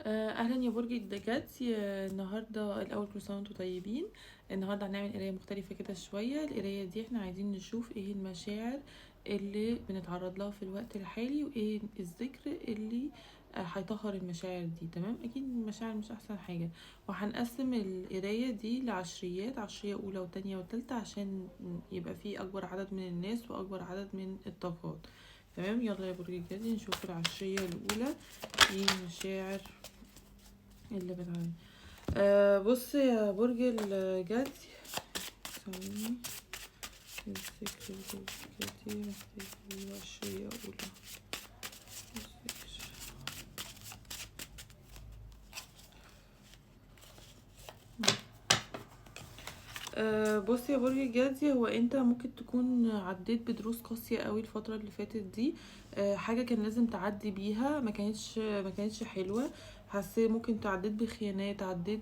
اهلا يا برج الدجاج. النهارده الاول كل سنة وانتم طيبين. النهارده هنعمل قرايه مختلفة كده شوية. القراية دي احنا عايزين نشوف ايه المشاعر اللي بنتعرض لها في الوقت الحالي، وايه الذكر اللي هيطهر المشاعر دي. تمام، اكيد المشاعر مش احسن حاجة. وهنقسم القراية دي لعشريات، عشرية اولى وتانية وتالتة، عشان يبقى فيه اكبر عدد من الناس واكبر عدد من الطاقات. تمام، يلا يا برج الجدي نشوف العشريه الاولى ايه المشاعر اللي بتعاني. بص يا برج الجدي، ثواني، الذكر الجدي محتاج عشرية أولى. الذكر. بص يا برج الجدي، هو انت ممكن تكون عديت بدروس قاسية قوي الفترة اللي فاتت دي. حاجة كان لازم تعدي بيها، ما كانتش حلوة. حسيت ممكن تعديت بخيانات، عديت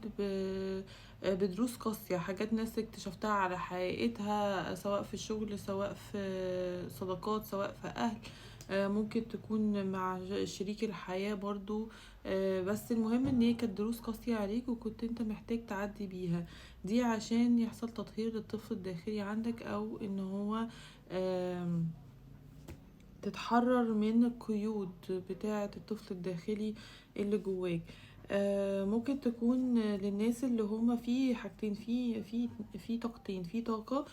بدروس قاسية، حاجات ناس اكتشفتها على حقيقتها، سواء في الشغل، سواء في صداقات، سواء في أهل. ممكن تكون مع شريك الحياة برضو. بس المهم ان هي كانت دروس قاسية عليك، وكنت انت محتاج تعدي بيها دي عشان يحصل تطهير للطفل الداخلي عندك، او ان هو تتحرر من القيود بتاعة الطفل الداخلي اللي جواك. ممكن تكون للناس اللي هما في حاجتين، في طاقتين، في طاقة،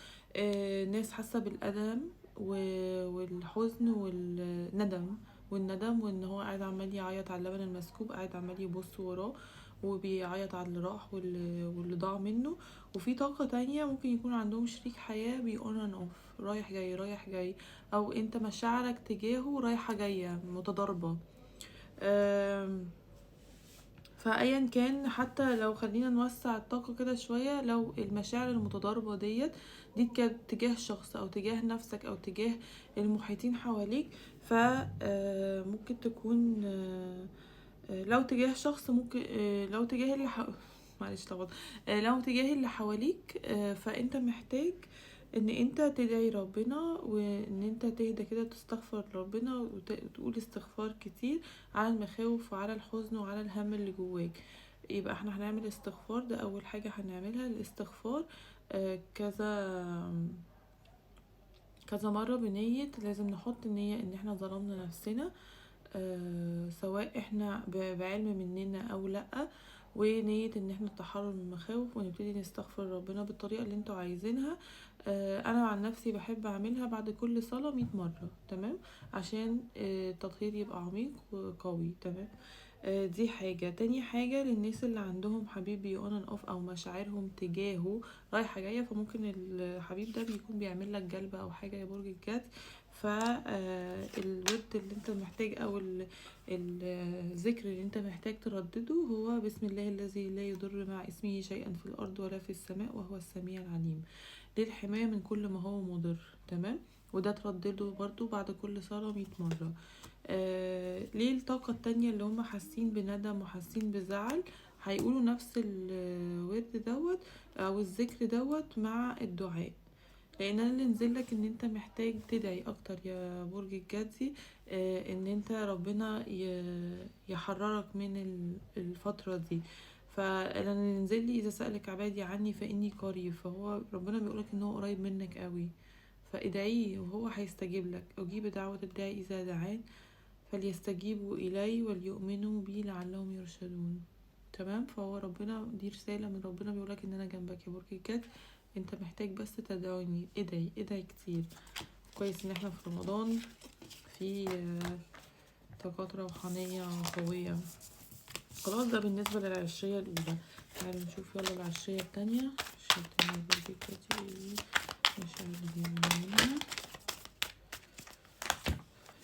ناس حاسة بالألم والحزن والندم، وان هو قاعد عمال يعيط على اللبن المسكوب، قاعد عمال يبص وراه وبيعيط على اللي راح واللي ضاع منه. وفي طاقة تانية ممكن يكون عندهم شريك حياة بي on and off، رايح جاي رايح جاي، او انت مشاعرك تجاهه رايحة جاية متضاربة. فايا كان، حتى لو خلينا نوسع الطاقة كده شوية، لو المشاعر المتضاربة دي كانت تجاه شخص او تجاه نفسك او تجاه المحيطين حواليك، ف ممكن تكون، لو تجاه شخص، ممكن، لو تجاه اللي معلش لخبطت. لو تجاه اللي حواليك، فانت محتاج ان انت تدعي ربنا، وان انت تهدى كده، تستغفر ربنا وتقول استغفار كتير على المخاوف وعلى الحزن وعلى الهم اللي جواك. يبقى احنا هنعمل استغفار، ده اول حاجة هنعملها، الاستغفار، كذا كذا مرة بنية. لازم نحط النية ان احنا ظلمنا نفسنا، سواء احنا بعلم مننا او لأ، ونية ان احنا نتحرر من المخاوف ونبتدي نستغفر ربنا بالطريقة اللي انتوا عايزينها. انا عن نفسي بحب اعملها بعد كل صلاة 100 مرة، تمام، عشان التطهير يبقى عميق وقوي. تمام، دي حاجة. تاني حاجة للناس اللي عندهم حبيب بي on and off او مشاعرهم تجاهه رايحة جاية، فممكن الحبيب ده بيكون بيعمل لك جلبة او حاجة يا برج الجدي، ف، الورد اللي انت محتاج او الذكر اللي انت محتاج تردده هو بسم الله الذي لا يضر مع اسمه شيئا في الارض ولا في السماء وهو السميع العليم، للحماية من كل ما هو مضر. تمام، وده تردده برضو بعد كل صلاة 100 مرة. ليه الطاقة التانية اللي هم حاسين بندم وحاسين بزعل هيقولوا نفس الورد دوت او الذكر دوت مع الدعاء، لان انا اللي نزل لك ان انت محتاج تدعي اكتر يا برج الجدي، ان انت ربنا يحررك من الفترة دي. فانا اللي نزل لي اذا سألك عبادي عني فاني قريب، فهو ربنا بيقولك ان هو قريب منك قوي، فادعيه وهو هيستجيب لك. اجيب دعوة الداعي اذا دعان فليستجيبوا الي وليؤمنوا بي لعلهم يرشدون. تمام، فهو ربنا دي رسالة من ربنا بيقولك ان انا جنبك يا برج الجدي، انت محتاج بس تدعوني، ادعي ادعي كتير. كويس ان احنا في رمضان في طاقات روحانية قوية. خلاص، ده بالنسبة للعشرية الأولى. تعالوا نشوف يلا العشرية التانية. العشرية التانية برج الجدي مش عارفة منها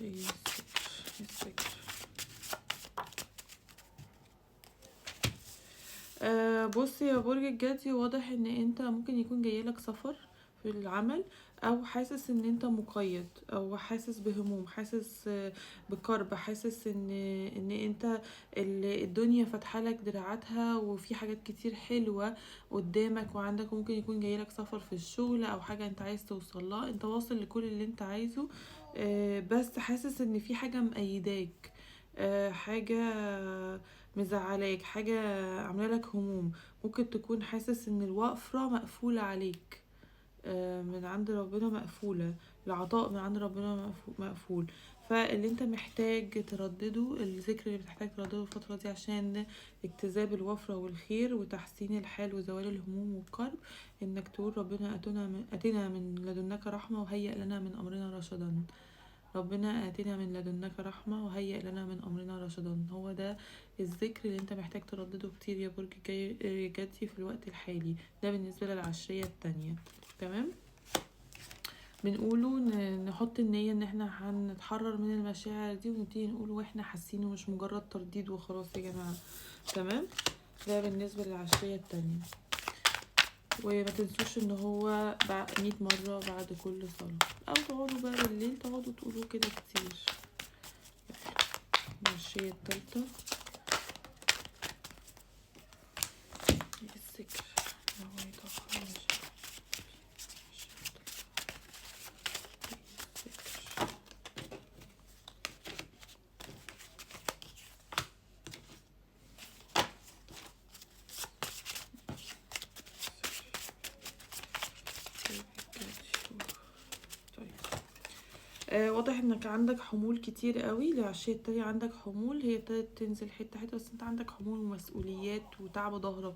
ايه السكر. بص يا برج الجدي، واضح ان انت ممكن يكون جايلك سفر في العمل، او حاسس ان انت مقيد، او حاسس بهموم، حاسس بكرب، حاسس ان انت الدنيا فاتحة لك دراعاتها وفي حاجات كتير حلوة قدامك وعندك. ممكن يكون جايلك سفر في الشغل او حاجة انت عايز توصل لها، انت واصل لكل اللي انت عايزه، بس حاسس ان في حاجة مقيداك، حاجة مزعلاك، حاجة عاملة لك هموم. ممكن تكون حاسس ان الوفرة مقفولة عليك، من عند ربنا مقفولة، العطاء من عند ربنا مقفول. فاللي انت محتاج تردده، الذكر اللي بتحتاج تردده الفترة دي عشان اجتذاب الوفرة والخير وتحسين الحال وزوال الهموم والكرب، انك تقول ربنا اتنا من لدنك رحمة وهيئ لنا من امرنا رشدا. ربنا آتنا من لدنك رحمة وهيئ لنا من أمرنا رشدا. هو ده الذكر اللي انت محتاج تردده كتير يا برج الجدي في الوقت الحالي ده، بالنسبة للعشرية التانية. تمام، بنقوله نحط النية ان احنا هنتحرر من المشاعر دي، ونبتدي نقوله واحنا حاسينه، مش مجرد ترديد وخلاص يا جماعة. تمام، ده بالنسبة للعشرية التانية. وما تنسوش ان هو 100 مرة بعد كل صلاة، او تقعدوا بقى بالليل تقعدوا تقولوا كده كتير. العشرية التالتة، الذكر هو يطهر المشاعر. واضح انك عندك حمول كتير قوي. العشية التانية عندك حمول، هي ابتدت تنزل حتة حتة، بس انت عندك حمول ومسؤوليات وتعب ظهرك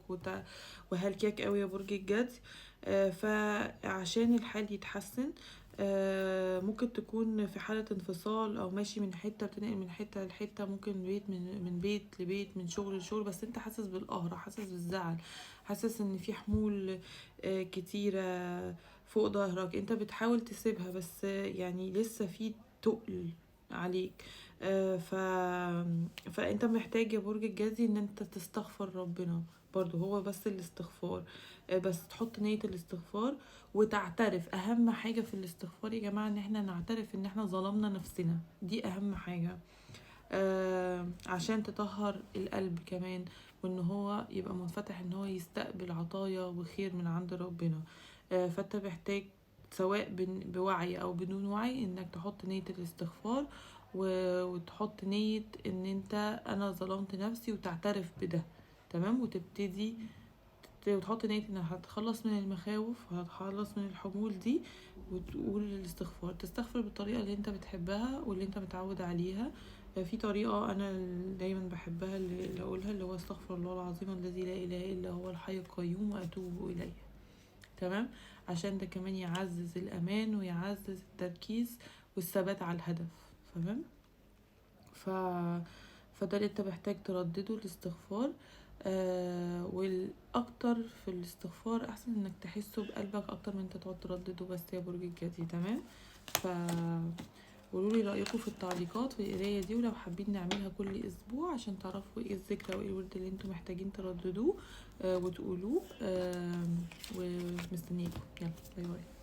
وهلكاك قوي يا برج الجدي. فعشان الحال يتحسن، ممكن تكون في حالة انفصال او ماشي من حتة، بتنقل من حتة لحتة، ممكن بيت من بيت لبيت، من شغل لشغل، بس انت حاسس بالقهر، حاسس بالزعل، حاسس ان في حمول كتيرة فوق ظهرك، انت بتحاول تسيبها بس يعني لسه في تقل عليك. فانت محتاج يا برج الجدي ان انت تستغفر ربنا برضو، هو بس الاستغفار، بس تحط نية الاستغفار وتعترف. اهم حاجة في الاستغفار يا جماعة ان احنا نعترف ان احنا ظلمنا نفسنا، دي اهم حاجة، عشان تطهر القلب كمان، وان هو يبقى منفتح ان هو يستقبل عطايا وخير من عند ربنا. فانت محتاج سواء بوعي او بدون وعي انك تحط نية الاستغفار، وتحط نية ان انت انا ظلمت نفسي، وتعترف بده. تمام، وتبتدي وتحط نية انك هتخلص من المخاوف وهتخلص من الحمول دي، وتقول الاستغفار. تستغفر بالطريقة اللي انت بتحبها واللي انت متعود عليها. في طريقة انا دايما بحبها اللي اقولها، اللي هو استغفر الله العظيم الذي لا اله الا هو الحي القيوم واتوب اليه. تمام، عشان ده كمان يعزز الامان ويعزز التركيز والثبات على الهدف. تمام، فده اللي انت محتاج تردده، الاستغفار. والاكتر في الاستغفار احسن انك تحسه بقلبك اكتر من انت تقعد تردده بس يا برج الجدي. تمام، قولوا لي رايكم في التعليقات في القراية دي، ولو حابين نعملها كل اسبوع عشان تعرفوا ايه الذكرى وايه الورد اللي انتم محتاجين ترددوه وتقولوه. ومستنيكم، يلا bye bye.